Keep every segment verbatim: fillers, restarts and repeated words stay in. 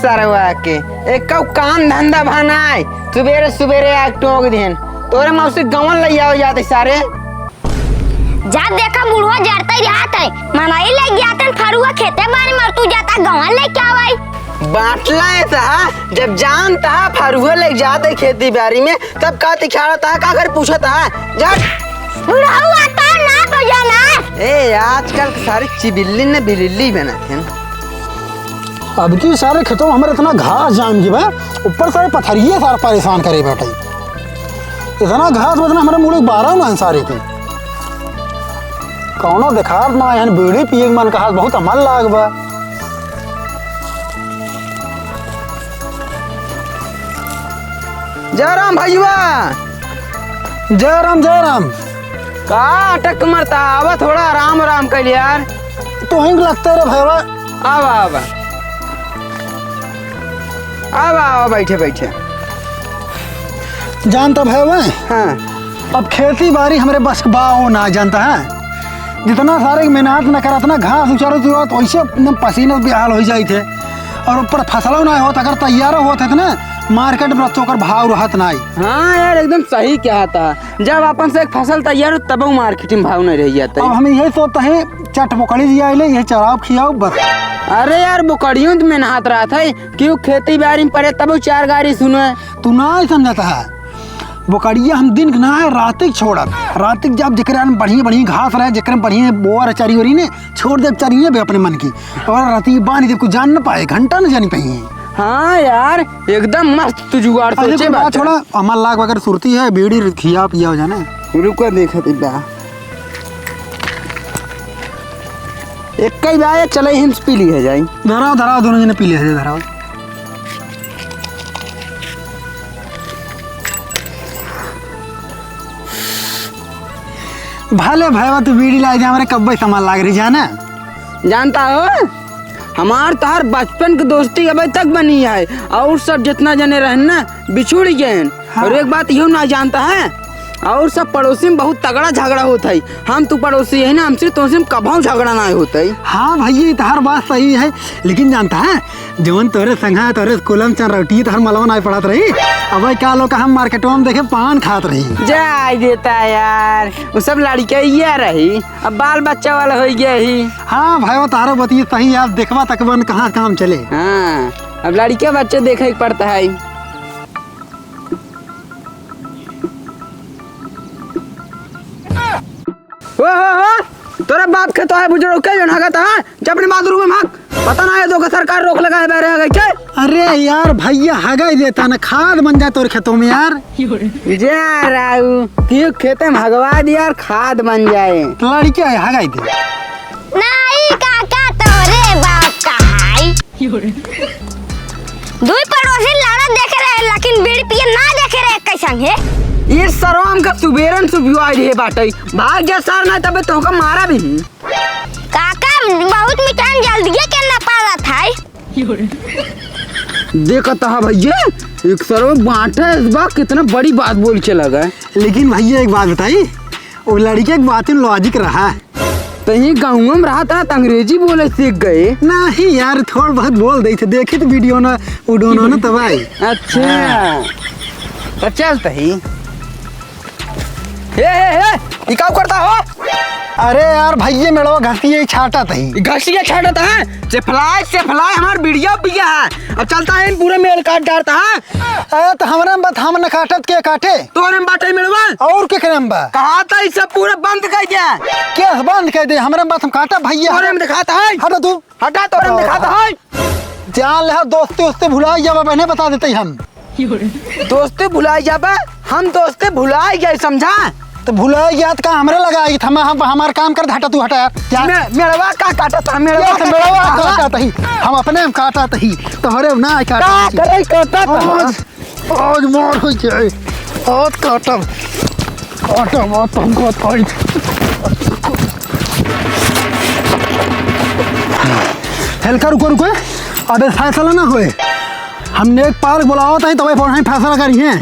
सरवा के, एक काम धंधा भा नाय, सुबेरे सुबेरे आके टोक देन। तोरे मौसी गवन लइ आओ जाते सारे। जा देखा बुढ़वा जरता ही रहत है, मनई लइ जाते फरुआ खेते बारी में, तू जाता गवन लइ के आवइ। बाटला है सा, जब जानता है फरुआ लइ जाते खेती बारी में, तब का तिखाड़ा ता, का कर पूछा ता? जा। बुढ़ऊ आता ना तो जाना। ए, आजकल के सारे चिबिल्ली ने बिलिल्ली बनत हैं। अब की सारे खेतों में हमरे इतना घास जाम गई बा, ऊपर सारे पथरिये सारे परेशान करे बैठे। इतना घास बा इतना हमरे मुड़े बारह ना सारे के। कौनो देखात ना है, बीड़ी पिए के मन कहा, बहुत अमल लाग बा। जय राम भैया। जय राम, जय राम। का अटक मरता? आवा थोड़ा आराम, आराम कर यार। तो हिंग लगता रे भैया। आवा, आवा। आवा, आवा, बैठे, बैठे। जानता भैया? हाँ। अब खेती बारी हमरे बस के बा हो ना, जानता है? जितना सारे मेहनत न करत ना, घास उचारत उचारत, वैसे एकदम पसीना से बेहाल होइ जाइत है। और ऊपर फसलो ना होत, अगर तैयारो होत है तो ना, market में तो ओकर भाव रहत नाई। हाँ यार, एकदम सही कहा था। जब अपन से एक फसल तैयार हो, तब market में भाव नहीं रह जाता है। अब हम यही सोचते हैं, चट बोकड़ी जी आइले, यही चराव खियाओ बस। अरे यार, बोकड़ियों तो मेहनत रहत है, क्यों खेती बारी में पड़े, तब चार गारी सुनो। तू ना समझता है, बोकड़िया हम दिन के ना है, रात के छोड़त। रात के जब जेकरे में बढ़िया, बढ़िया घास रहे, जेकरे में बढ़िया बोअर चरी हो रही ने, छोड़ दे चरिए बे अपने मन की। और राती बांध दे, कुछ जान न पाए, घंटा न जानी पाइए। हाँ यार, एकदम मस्त तू जुगाड़ अरे सोचे कुल बात बात है। छोड़ा, हमार लाग वगैरह सुरती है, बीड़ी खिया पिया हो जाने। रुको देखत बा। एक कई बा, एक चले हिंस पी ली है जाई। धराओ, धराओ, दोनों जने पी ले है, धराओ। भले भैया तू बीड़ी लाई दे, हमरे कब्बे सामान लाग रही जाना। जानता हो, हमार तोहार बचपन के दोस्ती अबे तक बनी है, और सब जितना जने रहन ना, बिछुड़ गए हैं। हाँ। और एक बात यूं ना जानता है, और सब पड़ोसी में बहुत तगड़ा झगड़ा होत है। हम तू पड़ोसी है ना, हमसे तोसे में कभाऊ झगड़ा ना होत है। हाँ भैया, ये तो हर बात सही है, लेकिन जानता है, जवन तोरे संघा, तोरे स्कूल में चन रोटी, तोहर मलवा नाई पढ़त रही। अब का लोग हम मार्केटवा में देखे पान खात रही। जाय देता यार, वो सब लड़के ये रही, अब बाल बच्चा वाला हो गया ही। हाँ भाई, वो तारो बतिये सही है, अब देखबा तकबन कहाँ काम चले। हाँ, अब लड़के बच्चे देखे के पड़ता है। ओ हो हो, तोरे बाप के तो है बुजुर्ग के जौन हगत है, जब अपने बाथरूम में भाग। पता ना है तो का सरकार रोक लगा है बहरे हगे के। अरे यार भैया, हगाई देता ना, खाद बन जाए तोर खेतों में यार। जा राऊ, क्यों खेते में हगवा दे यार, खाद बन जाए। लड़के है, हगाई दे। नाई काका, तोरे बाप का है। दुई पड़ोसी लड़त देखे रहे, लेकिन बीड़ी पिए ना देखे रहे, कैसन है? ये सरवा हमका सुबेरन सुबुआई रहे बाटे। भाग जा सर, ना तबे तोहका मारा भी। काका, बहुत मिठान जल्दिए के ना पावत है। देखत हा भैया, एक सरवा बाटे इस बार कितना बड़ी बात बोल के लगा। लेकिन भैया एक बात बताई, वो लड़के के बात में logic रहा। तहीं गाँव में रहत हा त अंग्रेजी बोले सीख गए। नहीं यार, थोड़ बहुत बोल देते, देखे तो video ना, उडोनो ना तबाई। अच्छा। हाँ। तो चलते ही। हे, हे, हे, ई का करता हो? अरे यार भैया, मेड़वा घसिए छाटत ही। ई घसिए छाटत है? चेफलाय, चेफलाय हमार बीड़िया पिया है। अब चलता है, इन पूरे मेड़ काट डारता है। ए, तो हमरे में बात हम न काटत के काटे? तोरे में बाटे मेड़वा? और के करे में बा? कहा था ई सब पूरा बंद कर दे। के बंद कर दे? हमरे में बात हम काटा भैया। तोरे में दिखाता है। हटा तू। हटा, तोरे में दिखाता है। जान ले, दोस्ती उस्ती भुला जाबा, बहने बता देते ही हम। दोस्ती भुला जाबा, हम दोस्ती भुला गए, समझा? तो भुला गया तो का हमरे लगा आई, हम, हम, हमार काम कर, हटा तू, हटा यार। जा। मे-, मेड़वा का काटा था, मेड़वा ये तो का मेड़वा काटा था। काटा था ही, हम अपने में काटा था ही, तोहरे ना काटा का था। करे काटा था? आज, आज मार हो जाए, आज काटब, काटब, आज तुमको आज। हेलका रुको, रुको, अबे फैसला ना होए, हम नेकपाल बुलावत है, तबे पर हम फैसला करिए।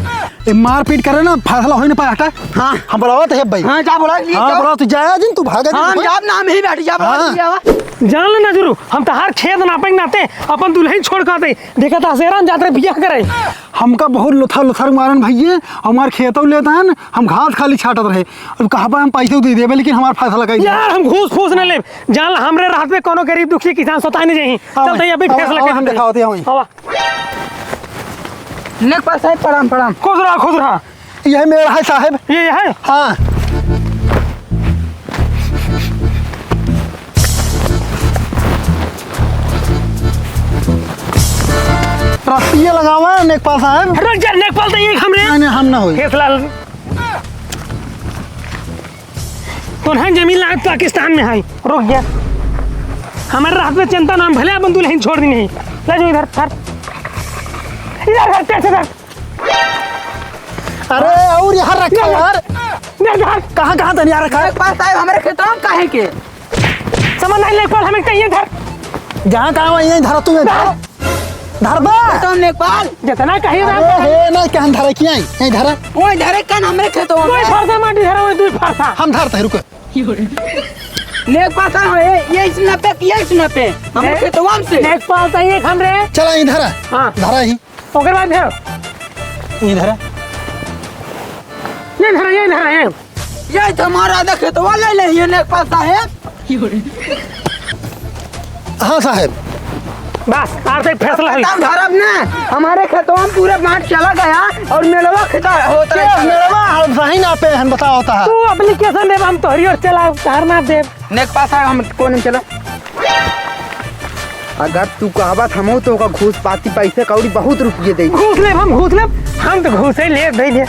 ए, मारपीट करे ना, फैसला होइ ना पाए, हटा। हाँ। हम बुलावत है भाई। हाँ, जा बुला, ये हाँ, क्या? बुलाओ, तू जाया जिन, तू भागा जिन, हाँ, हम भाई। जाब ना, हम ही बैठ, जा बुला, हाँ। लिया हुआ। जान ले नजरू, हम तहार खेत नापे के नाते अपन दुल्हन छोड़ के आते। देखा था, शेरान जात रहे बियाह करे। हमका बहुत लुथर लुथर मारन भैया, हमार खेतौ लेत हन, हम घास खाली छाटत रहे। अब कहाँ पे हम पैसे दे देबे, लेकिन हमार फैसला कई दे। यार, हम घूस फूस न लेब। जान ले, हमरे राहत पे कोनो गरीब दुखी किसान सताए नहीं जाही। हाँ चल, भाई। तई अभी हाँ, फैसला हाँ, कर हम दे। दिखावत हैं, हाँ भाई। हाँ। नेकपाल साहब, प्रणाम, प्रणाम। खुश रहा, खुश रहा। यही मेड़ है साहब। ये है? हाँ। रस्सिया लगावा है नेकपाल साहब। रुक जा, नेकपाल तो ये हमरे। नहीं, नहीं, हम ना होई। फैसला। तोन्हन जमीन लागत पाकिस्तान में है। रुक गया। हमारे राहत पे चिंता ना, हम भले अपन दुल्हन छोड़ दी नहीं। ले जाओ इधर, धर। इधर धर, कैसे धर? अरे, और यहाँ रखा यार। इधर धर। कहाँ, कहाँ तनिया रखा है? नेकपाल साहब, हमारे खेतवा में काहे के? समझ नहीं, नेकपाल हमें चाहिए धर। जहाँ कहाँ वहीं यहीं धरा तू, यहीं धर। धर बा। खेतवा में नेकपाल। जितना कहीं अरे, धर। हे, नहीं, कहाँ धरा किया है? यहीं धरा। वहीं धरे कन हमरे खेतवा में। दुई फरसा माटी धरा, वहीं दुई फरसा। हम धरते हैं, रुको। नेकपाल साहब, ये, ये इसमें पे, ये इसमें पे। हमरे ने-, खेतवा में से। नेकपाल साहब, ये हमरे। चला, यहीं धरा। हाँ। धरा ही। ओकर बाद फिर? ये धरा। ये धरा, ये धरा, ये। ये तो हमारा आधा खेतवा ले ले, ये नेकपाल साहेब। हाँ साहेब। बस, आज तक फैसला है। तब धरब ना, हमारे खेतवा में पूरा बांट चला गया और मेड़वा खेता होता क्या है। मेड़वा? हम सही ना पे हन, बताओ होता है। तू application दे, हम तोहरी ओर चला, तार ना दे। नेकपाल साहेब, हम कौन चला? अगर तू कहबत हमहू तो ओका घूस पाती पैसे कौड़ी बहुत रुपये दे। घूस लेब हम, घूस लेब, हम तो घूसे लेब, दे दे।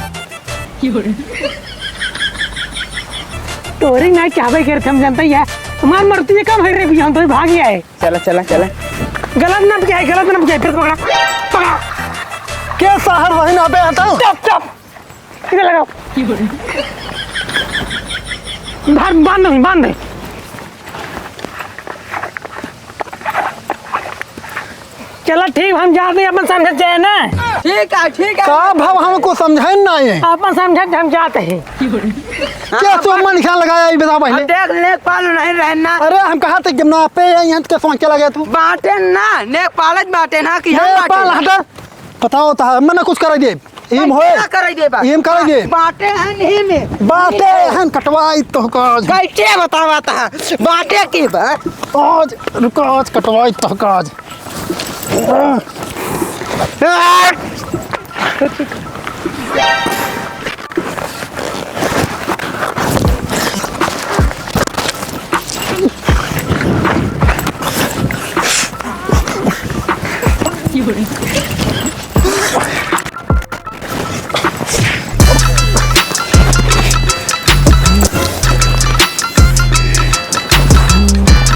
तोरी ना कहबे करत हम जानते हैं, हमार मरती है कम है रे भी, हम तो भाग गया है। चला, चला, चला। गलत ना गया है, गलत ना गया है, फिर पकड़ा, पकड़ा। के साहब वही ना पे आता? चुप, चुप। इधर लगाओ। धर, बांध दे, बांध दे। चला ठीक, हम जात ही, अपन समझत जाए ना। ठीक है, ठीक है। का भाव हमको समझाइन ना है? अपन समझत हम जात ही। क्या तू मन ख्याल लगाया, ये बताओ पहले। अब देख, नेकपाल नहीं रहना। अरे हम कहा थे जब ना पे है, यहाँ के सोच के लगे तू। बांटे ना, नेकपाल बांटे ना कि हम नेपाल बांटे। हटा। बताओ ता, मना कुछ कर दे। ईम होए। का करे दे बा? ईम करे दे। बाटे हैं नहीं में। बाटे हैं, कटवाई तो काज। कैसे बतावा ता? बाटे की बा? आज, रुको, आज कटवाई तो काज।